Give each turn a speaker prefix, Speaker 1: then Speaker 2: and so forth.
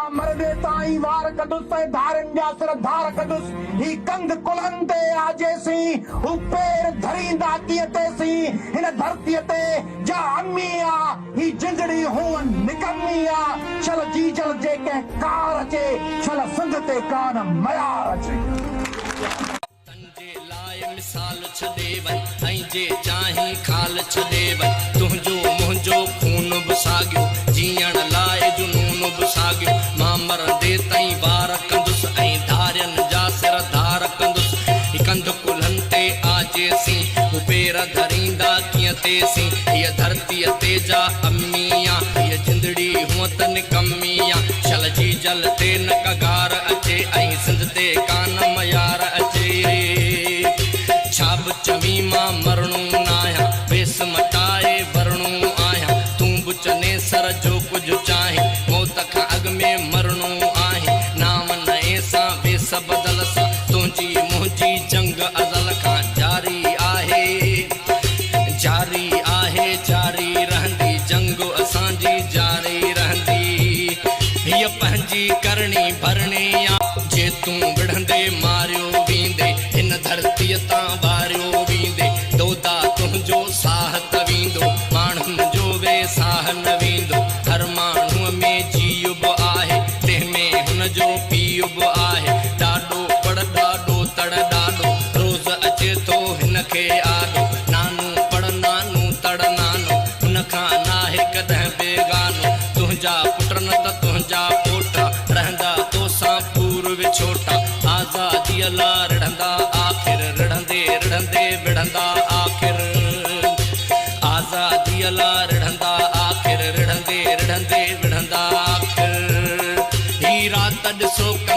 Speaker 1: مان مرندي تائين وار ڪندس ۽ ڌارين جا سر ڌار ڪندس. هي ڪنڌ ڪلهن تي آ جيسين، هو پير ڌريندا ڪيئن تيسين. هن ڌرتيء تي جا امي آ، هي جندڙي هونئن نڪمي آ. شل جيجل جي ڪنهن ڪار اچي، شل سنڌ تي ڪا نه ميار اچي.
Speaker 2: تن جي لاء مثال ڇڏي وڃ ۽ جي چاهين خال ڇڏي وڃ تنهنجو منهنجو خون به ساڳيو جيئڻ لاء جنون به ساڳيو مان مرندي تائين وار ڪندس ۽ ڌارين جا سر ڌار ڪندس هي ڪنڌ ڪلهن تي آ جيسين هو پير ڌريندا ڪيئن تيسين هيء ڌرتيء تي جا امي آ هيء جندڙي هونء ته نڪمي آ شل جيجل تي نه ڪگار اچي ۽ سنڌ تي ڪانه ميار اچي. ڇا به چوين مان مرڻو ناهيان، ويس مٽائي ورڻو آهيان. تون به چنيسر جو ڪجهه چاهين، موت کان اڳ ۾ مرڻو آهين. نانء نئين سان ويس بدل سان، تنهنجي منهنجي جنگ ازل کان جاري آهي. جاري آهي جاري رهندي، جنگ اسان جي جاري رهندي. هيء پنهنجي ڪرڻي ڀرڻي آ. جي تون وڙهندي ماريو ويندي، هن ڌرتيء تان واريو ويندي. دودا تنهنجو ساهه ته ويندو، ماڻهن جو ويساهه نه ويندو. هر ماڻهوء ۾ جيء به آهي، تنهن ۾ هن جو پيء به آهي. ڏاڏو پڙ ڏاڏو تڙ ڏاڏو، روز اچي ٿو هن کي آڏو. نانو پڙ نانو تڙ نانو، هن کان ناهي ڪڏهن بيگانو. تنهنجا پٽ نه ته تنهنجا پوٽا، رهندا توسان پور وڇوٽا. آزاديء لا رڙهندا آخر، رڙهندي رڙهندي وڙهندا آخر. آزاديء لا رڙهندا آخر، رڙهندي رڙهندي وڙهندا آخر. هي رات ڏسو.